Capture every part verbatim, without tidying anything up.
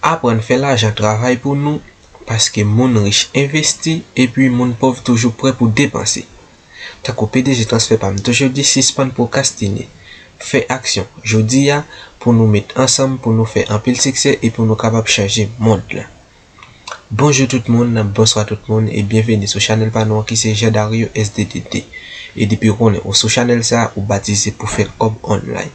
Aprann fè lajan travay pou nou, paske moun rich envesti, epi moun pòv toujou prè pou depanse. Tankou P D G Transfè Pam toujou di, sispann pwokrastine. Fè aksyon jodi a pou nou met ansanm, pou nou fè anpil siksè e pou nou kapab chanje mond lan. Bonjou tout moun, bonswa tout moun e byenveni sou chanèl pa nou an ki se Jean Dario S D D D. E depi ou konnen ou sou chanèl sa, ou batize pou fè kòb online.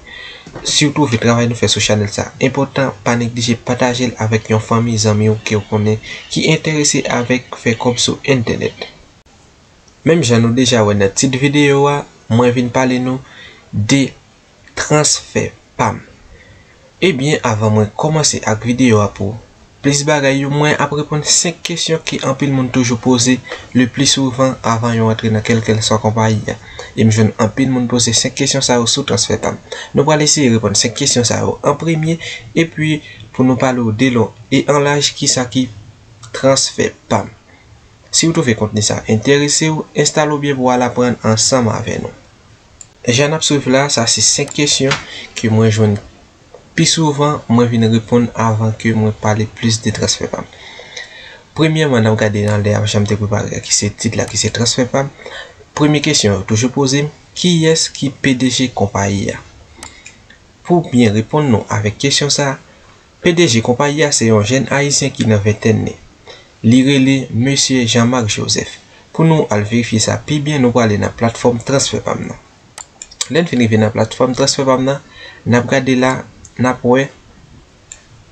Si w twouve travay nou fè sou chanèl sa enpòtan, pa neglije pataje l avèk yon fanmi zanmi w ke w konnen ki enterese avèk fè kòb sou entènèt. Menm jan nou deja wè nan tit videyo a, mwen vin pale nou de Transfè Pam. Ebyen, avan mwen kòmanse ak videyo a pou plis bagay yo, mwen ap reponn senk kesyon ke anpil moun toujou poze le pli souvan avan yo antre nan kèlkèlswa konpayi a. E m jwenn anpil moun poze senk kesyon sa yo sou Transfè Pam. Nou pral eseye reponn senk kesyon sa yo an premye, epi pou nou pale w de lon e an laj kisa ki Transfè Pam. Si w twouve kontni sa enterese w, enstale w byen pou w al aprann ansanm avè nou. Jan n ap swiv la, sa se senk kesyon ke mwen jwenn pi souvan, mwen vin reponn avan ke mwen pale plis de Transfè Pam. Premyèman, n ap gade nan lè a jan m te prepare a, ki se tit la, ki se Transfè Pam. Premye kesyon yo toujou poze m, kiyès ki P D G konpayi a? Pou byen reponn nou avèk kesyon sa, P D G konpayi a se yon jèn ayisyen ki nan ventèn li. Li rele Mesye Jean Marc Joseph. Pou nou al verifye sa pi byen, nou prale nan platfòm Transfè Pam nan. Lè n fin rive nan platfòm Transfè Pam nan, n ap gade la, n ap wè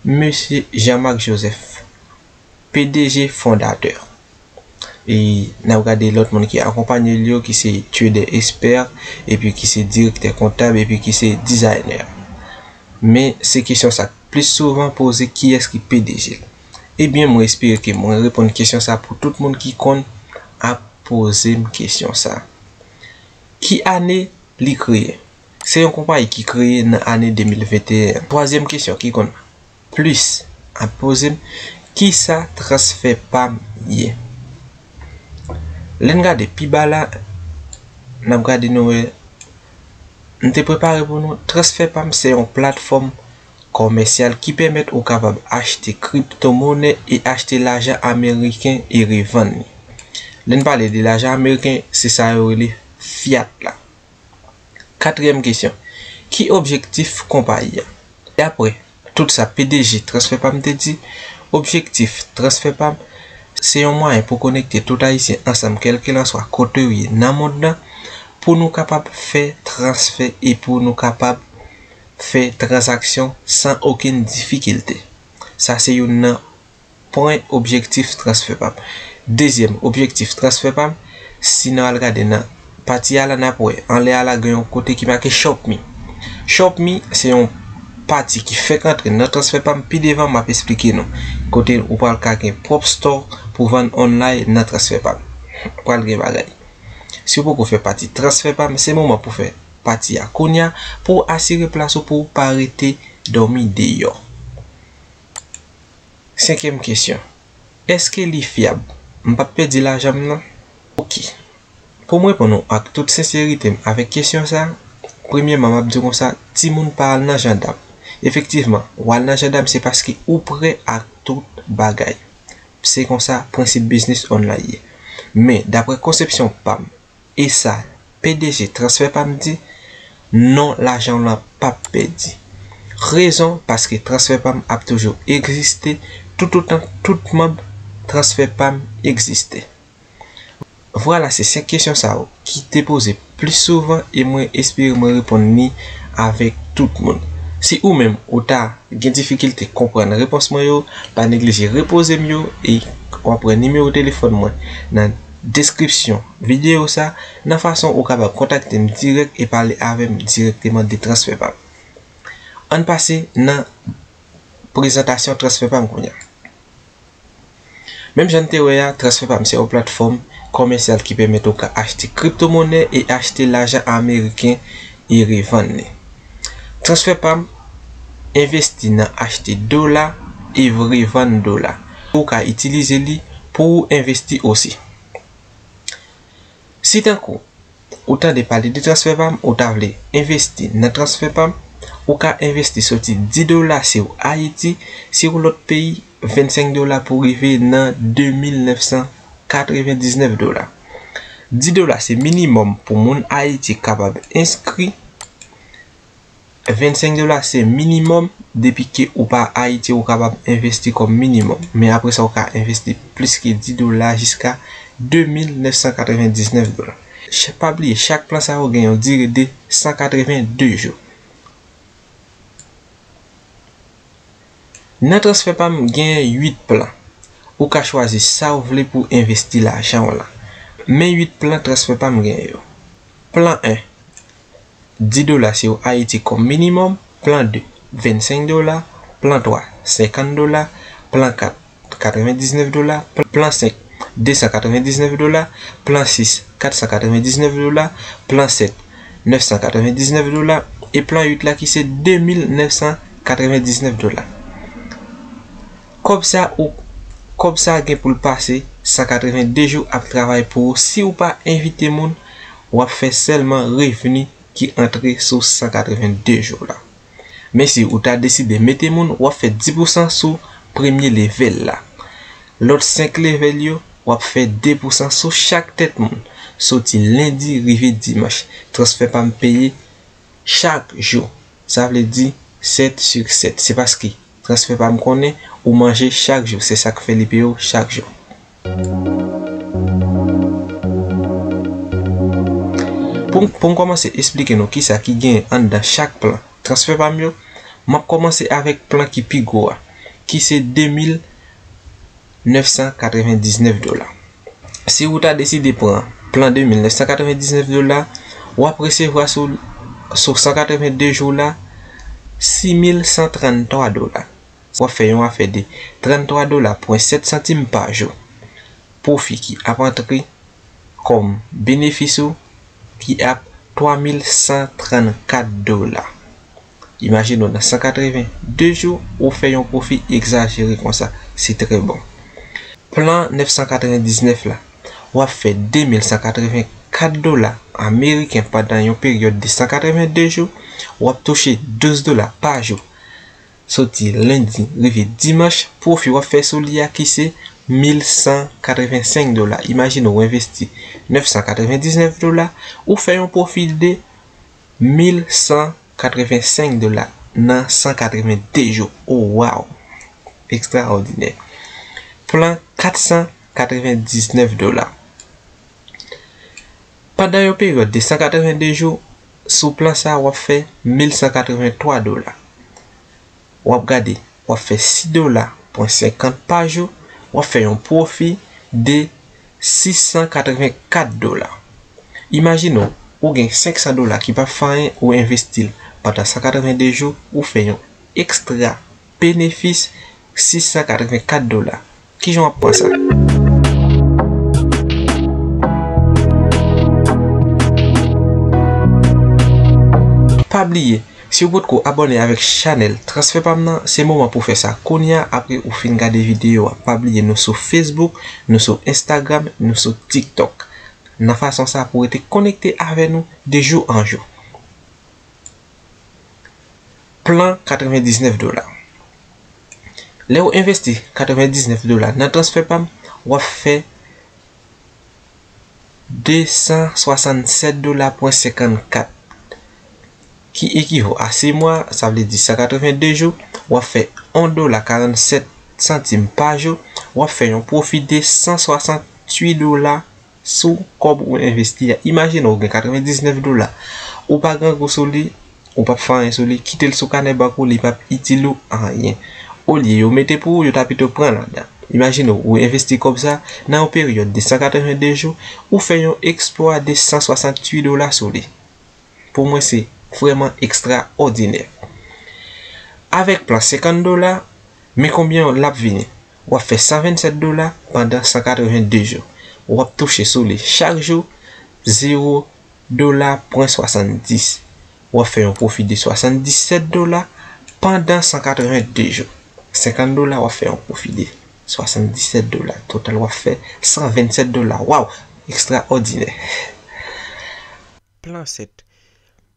Mesye Jean Marc Joseph, P D G fondatè. E n ap gade lòt moun ki akonpanye l yo, ki se Trader Expert, epi ki se direktè kontab, epi ki se dizayner. Men se kesyon sa k plis souvan poze, kiyès ki P D G l? Ebyen, mwen espere ke mwen reponn kesyon sa pou tout moun ki konn ap poze m kesyon sa. Ki ane li kreye? Se yon konpayi ki kreye nan ane de mil venteyen. Twazyèm kesyon ki konn plis ap poze m, kisa Transfè Pam ye? Lè n gade pi ba la, n ap gade nou wè, m te prepare pou nou, Transfè Pam se yon platfòm kòmèsyal ki pèmèt ou kapab achte kriptomonè e achte lajan ameriken e revann li. Lè n pale de lajan ameriken, se sa yo rele fiat la. Katriyèm kesyon, ki objektif konpayi a? Daprè tout sa P D G Transfè Pam te di, objektif Transfè Pam se yon mwayen pou konekte tout Ayisyen ansanm, kèlkelanswa kote w ye nan mond lan, pou nou kapab fè transfè e pou nou kapab fè tranzaksyon san okenn difikilte. Sa se youn nan pwen objektif Transfè Pam. Dezyèm objektif Transfè Pam, si nou al gade nan pati a la, n ap wè anlè a la gen yon kote ki make Shop Me. Shop Me se yon pati ki fèk antre nan Transfè Pam. Pi devan, m ap esplike nou kote ou pral ka gen pwòp store pou vann online nan Transfè Pam. Pral gen bagay. Si w poko fè pati Transfè Pam, se moman pou fè pati a kounye a pou w asire plas ou, pou w pa rete dòmi deyò. Senkyèm kesyon, èske li fyab? M p ap pèdi lajan m nan? Oke. Pou m reponn ou ak tout senserite m avèk kesyon sa, premyèman, m ap di w konsa, timoun pa al nan jandam. Efektivman, w al nan jandam se paske ou prè ak tout bagay. Se konsa prensip biznis online ye. Men, daprè konsepsyon pa m, e sa P D G Transfè Pam di, non, lajan w lan p ap pèdi. Rezon, paske Transfè Pam ap toujou egziste toutotan tout manm Transfè Pam egziste. Vwala, se senk kesyon sa yo ki te poze plis souvan e mwen espere mwen reponn li avèk tout moun. Si ou menm ou ta gen difikilte konprann repons mwen yo, pa neglije repoze m yo e w ap wè nimewo telefòn mwen nan deskripsyon videyo sa, nan fason ou kapab kontakte m dirèk e pale avè m dirèkteman de Transfè Pam. Ann pase nan prezantasyon Transfè Pam kounye a. Menm jan n te wè a, Transfè Pam se yon platfòm kòmèsyal ki pèmèt ou ka achte kriptomonè e achte lajan ameriken e revann li. Transfè Pam envesti nan achte dola e revann dola. Ou ka itilize li pou w envesti osi. Si tankou ou tande pale de Transfè Pam, ou ta vle envesti nan Transfè Pam, Ou ka envesti soti dis dola si w Ayiti, si w lòt peyi, vennsenk dola pou rive nan de mil nèf san katrevendiznèf dola. Dis dola se minimòm pou moun Ayiti kapab enskri. Vennsenk dola se minimòm, depi ke ou pa Ayiti, ou kapab envesti kòm minimòm. Men apre sa, ou ka envesti plis ke dis dola jiska de mil nèf san katrevendiznèf dola. Ch-, pa bliye, chak plan sa yo gen yon dire de san katrevenndi jou. Nan TransferPam, gen uit plan. Ou ka chwazi sa w vle pou envesti lajan w la. Men uit plan TransferPam gen yo. Plan en, dis dola si w Ayiti kòm minimòm. Plan de, vennsenk dola. Plan twa, senkant dola. Plan kat, katrevendiznèf dola. Plan senk, de san katrevendiznèf dola. Plan sis, kat san katrevendiznèf dola. Plan sèt, nèf san katrevendiznèf dola. E plan uit la ki se de mil nèf san katrevendiznèf dola. Kòb sa ou, kòb sa gen pou l pase san katrevenndi jou ap travay pou ou si w pa envite moun, w ap fè sèlman revni ki antre sou san katrevenndi jou la. Men si ou ta deside mete moun, w ap fè dis pousan sou premye level la. Lòt senk level yo, w ap fè de pousan sou chak tèt moun. Soti lendi rive dimanch, TransferPam peye chak jou. Sa vle di sèt sur sèt. Se paske TransferPam konnen ou manje chak jou. Se sa k fè li peye w chak jou. Pou, pou m kòmanse esplike nou kisa ki genyen anndan chak plan TransferPam yo, m ap kòmanse avèk plan ki pi gwo a, ki se de mil nèf san katrevendiznèf dola. Si ou ta deside pran plan de mil nèf san katrevendiznèf dola, w ap resevwa sou, sou san katrevenndi jou la, sis mil san tranntwa dola. W ap fè yon afè de tranntwa dola pwen sèt santim pa jou. Pwofi ki ap antre kòm benefis ou ki ap twa mil san trannkat dola. Imajine w nan san katrevenndi jou, ou fè yon pwofi egzajere konsa. Se trè bon. Plan nèf san katrevendiznèf la, w ap fè de mil san katrevenkat dola ameriken pandan yon peryòd de san katrevenndi jou, w ap touche douz dola pa jou. Soti lendi rive dimanch, pwofi w ap fè sou li a ki se mil san katrevensenk dola. Imajine w envesti nèf san katrevendiznèf dola, ou fè yon pwofi de mil san katrevensenk dola nan san katrevenndi jou. Oh, wow! Ekstraòdinè. Plan kat san katrevendiznèf dola. Pandan yon peryòd de san katrevenndi jou, sou plan sa a, w ap fè mil san katrevenntwa dola. W ap gade, w ap fè sis dola pwen senkant pa jou, w ap fè yon pwofi de sis san katrevenkat dola. Imajine w, ou gen senk san dola ki p ap fè anyen, ou envesti l pandan san katrevenndi jou, ou fè yon ekstra benefis sis san katrevenkat dola. Kijan w ap pran sa? Pa bliye, si w potko abòne avèk chanèl Transfè Pam nan, se moman pou w fè sa kounye a apre ou fin gade videyo a. Pa bliye nou sou Facebook, nou sou Instagram, nou sou TikTok. Nan fason sa pou w rete konekte avè nou de jou an jou. Plan katrevendiznèf dola. Lè w envesti katrevendiznèf dola nan Transfè Pam, w ap fè de san swasannsèt dola pwen senkannkat, ki ekivo a sis mwa, sa vle di san katrevenndi jou, w ap fè yon dola karannsèt santim pa jou, w ap fè yon pwofi de san swasanntuit dola sou kòb ou envesti a. Imajine w gen katrevendiznèf dola, ou pa grangou sou li, ou p ap fè anyen sou li, kite l sou kanè bank ou, li p ap itil ou anyen. Olye yo mete pou ou, yo ta pito pran ladan. Imajine w, ou envesti kòb sa, nan yon peryòd de san katrevenndi jou, ou fè yon eksplwa de san swasanntuit dola sou li. Pou mwen, se vrèman ekstraòdinè. Avèk plan senkant dola, men konbyen l ap vini. W ap fè san vennsèt dola pandan san katrevenndi jou. W ap touche sou li chak jou zewo dola pwen swasanndis. W ap fè yon pwofi de swasanndisèt dola pandan san katrevenndi jou. Senkant dola, w ap fè yon pwofi de swasanndisèt dola. Total, w ap fè san vennsèt dola. Waw! Ekstraòdinè! Plan sèt.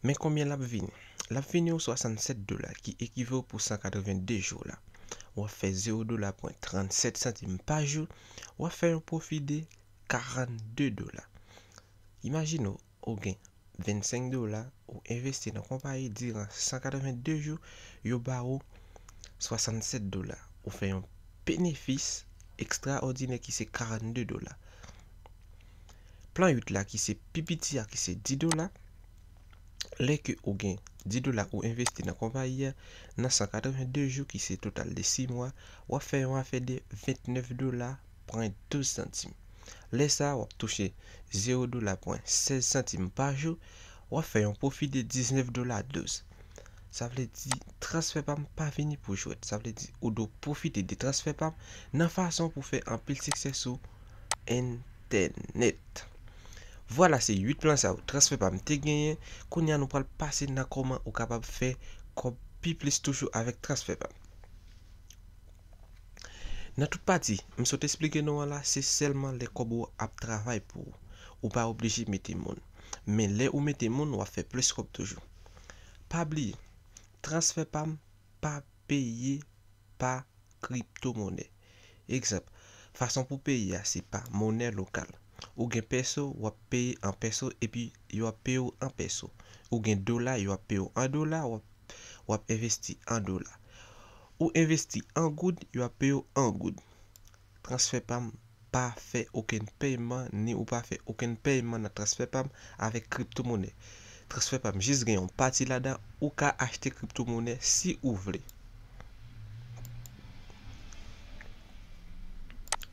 Men konbyen l ap vini. l ap vini w swasannsèt dola, ki ekivo pou san katrevenndez jou la. W ap fè zewo dola pwen trannsèt santim pa jou, w ap fè yon pwofi de karannde dola. Imajine w, ou gen vennsenk dola, ou envesti nan konpayi diran san katrevenndez jou, yo ba ou swasannsèt dola. Ou fè yon benefis ekstraòdinè ki se karannde dola. Plan uit la ki se pi piti a ki se dis dola, lè ke ou gen dis dola ou envesti nan konpayi a, nan san katrevenndez jou ki se total de sis mwa, w ap fè yon afè de ventnèf dola pwen douz santim. Lè sa a, w ap touche zewo dola pwen sèz santim pa jou, w ap fè yon pwofi de diznèf dola douz. Sa vle di, transfè pa m pa vini pou jwèt. Sa vle di, ou dwe pwofite de transfè pa m nan fason pou fè anpil siksè sou entènèt. Vwala, se uit plan sa yo transfè pa m te genyen. Kounye a, nou pral pase nan kòman ou kapab fè kòb pi plis toujou avèk transfè pa m. Nan tout pati m sot esplike nou an la, se sèlman lè kòb ou ap travay pou ou. Ou pa oblije mete moun. Men lè ou mete moun, w ap fè plis kòb toujou. Pa bliye, transfè pa m pa peye pa kriptomonè. Egzanp, fason pou peye a se pa monè lokal. Ou gen pèso, w ap peye an pèso epi yo ap peye w an pèso. Ou gen dola, yo ap peye w an dola, w ap, w ap envesti an dola. Ou envesti an goud, yo ap peye w an goud. Transfè pa m pa fè okenn pèyman, ni ou pa fè okenn pèyman nan transfè pa m avèk kriptomonè. Transfè pa m jis gen yon pati ladan, ou ka achte kriptomonè si ou vle.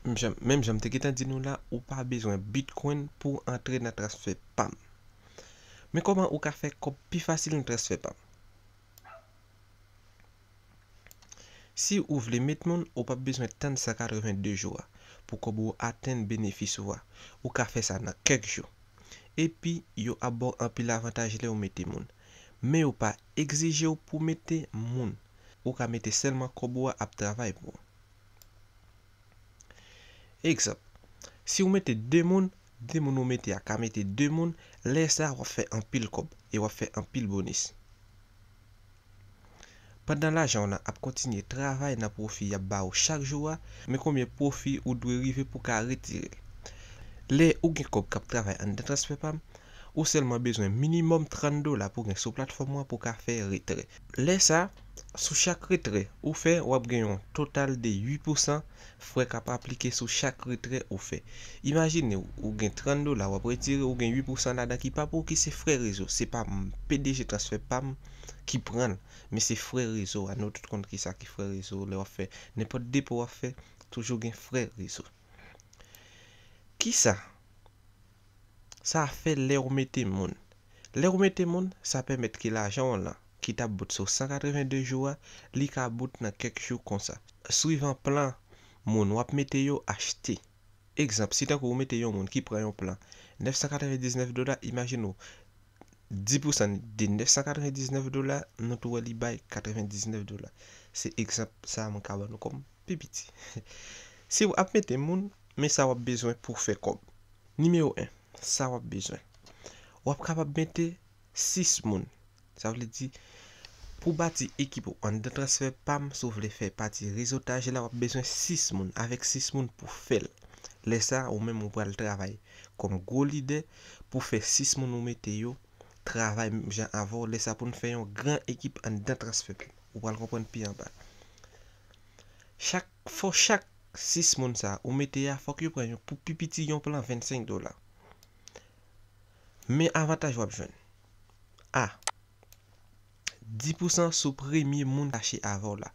Menm jan, menm jan m te gentan di nou la, ou pa bezwen Bitcoin pou antre nan transfè pa m. Men kòman ou ka fè kòb pi fasil nan transfè pa m? Si ou vle met moun, ou p ap bezwen tann san katrevenndez jou a pou kòb ou atenn benefis ou a. Ou ka fè sa nan kèk jou. Epi, yo ap ba w anpil avantaj lè ou mete moun. Men yo pa egzije w pou mete moun. Ou ka mete sèlman kòb ou a ap travay pou ou. Egzanp, si w mete de moun, de moun ou mete a ka mete de moun, lè sa a w ap fè anpil kòb e w ap fè anpil bonis. Pandan lajan w lan ap kontinye travay nan pwofi y ap ba ou chak jou a, men konbyen pwofi ou dwe rive pou w ka retire l. Lè ou gen kòb k ap travay anndan transfè pa m, ou sèlman bezwen minimòm trant dola pou gen sou platfòm ou an pou w ka fè retrè. Lè sa, sou chak retrè ou fè, w ap gen yon total de uit pousan frè k ap aplike sou chak retrè ou fè. Imajine w, ou gen trant dola w ap retire, ou gen uit pousan ladan ki pa pou ou, ki se frè rezo. Se pa m, P D G transfè pa m ki pran l, men se frè rezo a. Nou tout konn kisa ki frè rezo. Lè w ap fè nenpòt depo w ap fè, toujou gen frè rezo. Kisa sa fè lè w mete moun? Lè w mete moun, sa pèmèt ke lajan w lan, ki t ap bout sou san katrevenndez jou a, li ka bout nan kèk jou konsa. Swivan plan moun w ap mete yo achte. Egzanp, si tankou ou mete yon moun ki pran yon plan nèf san katrevendiznèf dola, imajine w, dis pousan de nèf san katrevendiznèf dola, nou tou wè li bay katrevendiznèf dola. Se egzanp sa a mwen ka ban nou kòm pi piti. Si w ap mete moun, men sa w ap bezwen pou fè kòb. Nimewo en, sa w ap bezwen. W ap kapab mete sis moun. Sa vle di, pou w bati ekip ou anndan transfè pa m, si w vle fè pati rezotaj la, w ap bezwen sis moun. Avèk sis moun pou fè l. Lè sa, ou menm ou pral travay kòm gwo lidè pou fè sis moun ou mete yo travay menm jan avè w. Lè sa pou n fè yon gran ekip anndan transfè pa m. Ou pral konprann pi anba. Chak, fò chak sis moun sa ou mete a, fòk yo pran yon, pou pi piti yon plan vennsenk dola. Men avantaj w ap jwenn. A, dis pousan sou premye moun ki achte avè w la.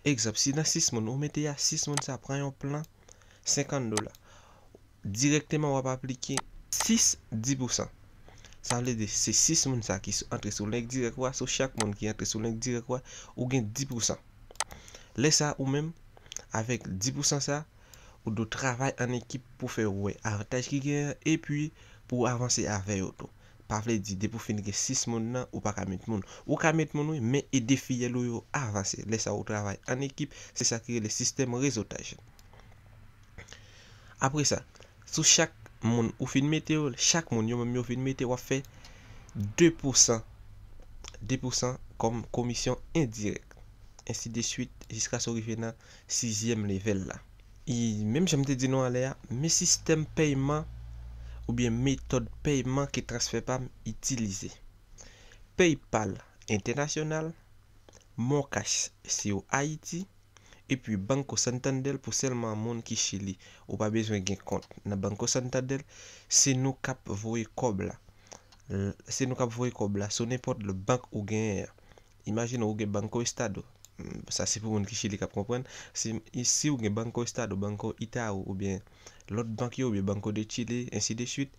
Egzanp, si nan sis moun ou mete a, sis moun sa pran yon plan senkant dola. Dirèkteman w ap aplike sis dis pousan. Sa vle di se sis moun sa ki sou, antre sou link dirèk ou a, sou chak moun ki antre sou link dirèk ou a, ou gen dis pousan. Lè sa ou menm, avèk dis pousan sa, ou dwe travay an ekip pou fè yo wè avantaj ki genyen epi pou w avanse avè yo tou. Pa vle di depi w fin gen sis moun nan, ou pa ka met moun. Ou ka met moun wi, men ede fiyèl ou yo avanse. Lè sa ou travay an ekip, se sa ki rele sistèm rezotaj. Apre sa, sou chak moun ou fin mete yo, chak moun yo menm yo fin mete, w ap fè de pousan de pousan kòm komisyon endirèk, ensi de swit, jiskaske w rive nan sizyèm level la. E menm jan m te di nou anlè a, men sistèm pèyman oubyen metòd pèyman ke TransferPam itilize. PayPal entènasyonal, MonCash si w Ayiti, epi Banco Santander pou sèlman moun ki Chili. Ou pa bezwen gen kont nan Banco Santander, se nou k ap voye kòb la. L-, se nou k ap voye kòb la sou nenpòt bank ou genyen an. Imajine w gen Banco Estado. Mm, sa se pou moun ki Chili k ap konprann. Si, si w gen Banco Estado, Banco Itaú, oubyen lòt bank yo, oubyen Banco de Chile, ensi de swit,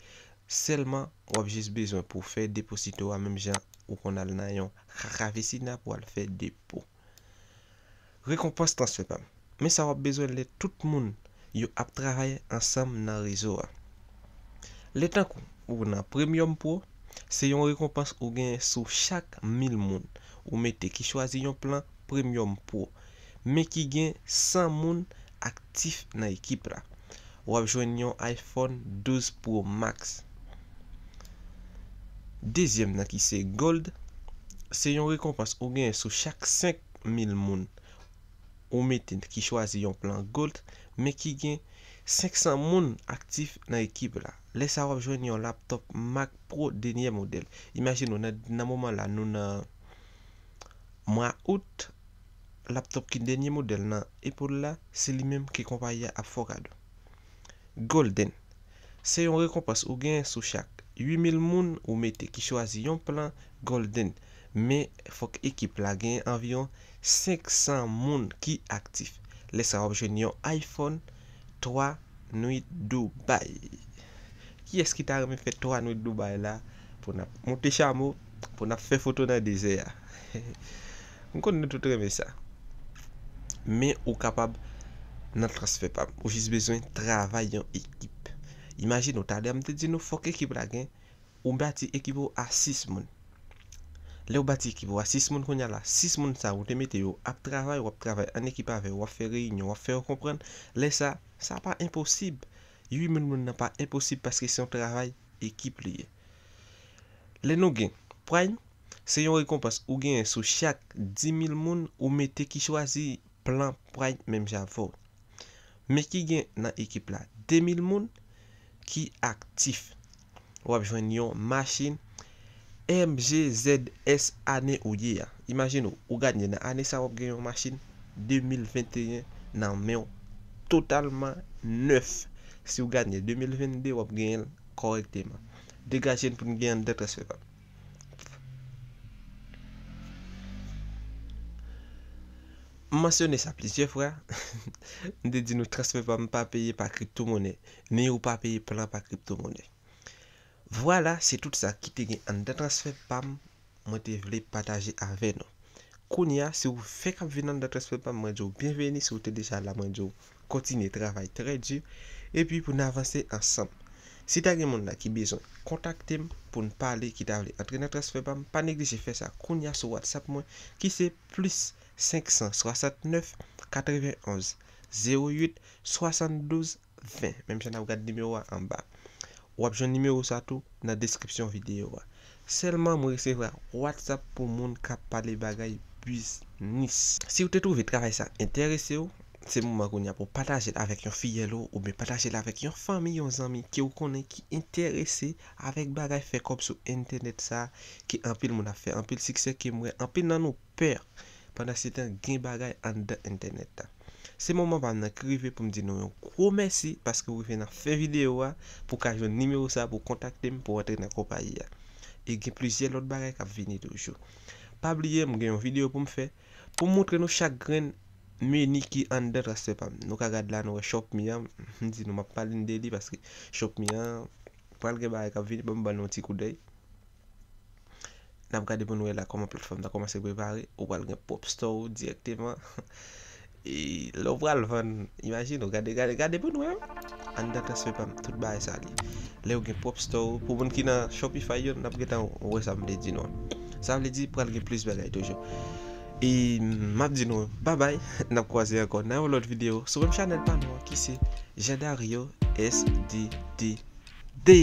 sèlman w ap jis bezwen pou w fè deposito a, menm jan ou konn al nan yon Cajavecina pou al fè depo. Rekonpans TransferPam. Men sa w ap bezwen lè tout moun yo ap travay ansanm nan rezo a. Lè tankou ou nan Premium Pro, se yon rekonpans ou genyen sou chak mil moun ou mete ki chwazi yon plan Premium Pro, men ki gen san moun aktif nan ekip la. W ap jwenn yon iPhone douz Pro Max. Dezyèm nan ki se Gold, se yon rekonpans ou genyen sou chak senk mil moun ou mete ki chwazi yon plan Gold, men ki gen senk san moun aktif nan ekip la. Lè sa a, w ap jwenn yon laptòp Mac Pro dènyè modèl. Imajine w, nan, nan moman la, nou nan mwa out, laptòp ki dènyè modèl nan Apple la, se li menm ke konpayi a ap fè w kado. Golden. Se yon rekonpans ou genyen sou chak uit mil moun ou mete ki chwazi yon plan Golden. Men, fòk ekip la genyen anviwon senk san moun ki aktif. Lè sa a, w ap jwenn yon iPhone twa nwit Dubai. Kiyès ki ta renmen fè twa nwit Dubai la pou n ap monte chamo, pou n ap fè foto nan dezè a? M konn nou tout renmen sa. Men ou kapab nan TransferPam. Ou jis bezwen travay yon ekip. Imajine w, talè a m te di nou fòk ekip la gen, ou bati ekip ou a sis moun. Lè w bati ekip ou a sis moun kounye a la, sis moun sa ou te mete yo ap travay, w ap travay an ekip avè yo, w ap fè reyinyon, w ap fè yo konprann. Lè sa, sa pa enposib. Uit mil moun nan pa enposib paske se yon travay ekip li ye. Lè nou gen Prime, se yon rekonpans ou genyen sou chak dis mil moun ou mete ki chwazi plan Prime menm jan avè w. Men ki gen nan ekip la de mil moun ki aktif. W ap jwenn yon machin M G Z S ane ou ye a. Imajine w, ou gade nan ane sa a, w ap gen yon machin de mil venteyen nan men w, totalman nèf. Si w gade de mil vennde, w ap genyen l kòrèkteman. Degaje n pou n gen anndan TransferPam. M mansyone sa plizyè fwa. M te di nou TransferPam pa peye pa kriptomonè, ni ou pa peye plan pa kriptomonè. Vwala, se tout sa ki te gen anndan TransferPam mwen te vle pataje avè nou. Kounye a, si w fèk ap vin anndan TransferPam, mwen di w byenveni. Si w te deja la, mwen di w kontinye travay trè di, epi pou n avanse ansanm. Si ta gen moun la ki bezwen kontakte m pou n pale, ki ta vle antre nan TransferPam, pa neglije fè sa kounye a sou WhatsApp mwen, ki se plis senk san swasantnèf katrevenonz zewo uit swasanndouz ven. Menm jan n ap gade nimewo a anba. W ap jwenn nimewo sa tou nan deskripsyon videyo a. Sèlman mwen resevwa WhatsApp pou moun k ap pale bagay biznis. Si w te twouve travay sa enterese w, se moman kounye a pou w pataje l avèk yon fiyèl ou, oubyen pataje l avèk yon fanmi, yon zanmi ke w konnen ki enterese avèk bagay fè kòb sou entènèt sa, ke anpil moun ap fè anpil siksè, ke m wè anpil nan nou pè pandan se tan gen bagay anndan entènèt la. Se moman pa m nan ki rive pou m di nou yon gwo mèsi paske w rive nan fen videyo a pou w ka jwenn nimewo sa pou w kontakte m pou w antre nan konpayi a. E gen plizyè lòt bagay k ap vini toujou. Pa bliye, m gen yon videyo pou m fè pou m montre nou chak grenn meni ki anndan TransferPam. Nou ka gade la, nou wè Shop Me an. M di nou m ap pale n de li paske Shop Me an pral gen bagay k ap vini, ban m ban nou yon ti koudèy. N ap gade pou n wè la kòman platfòm nan kòmanse prepare. Ou pral gen pwòp store ou dirèkteman. E lè w pral vann, imajine w, gade, gade, gade pou n wè. Anndan TransferPam, tout bagay sa li. Lè w gen pwòp store ou, pou moun ki nan Shopify yo, n ap gentan wè sa m vle di nou an. Sa vle di pral gen plis bagay toujou. E m ap di nou babay, n ap kwaze ankò nan yon lòt videyo sou menm chanèl pa nou an ki se Jean Dario S D D D.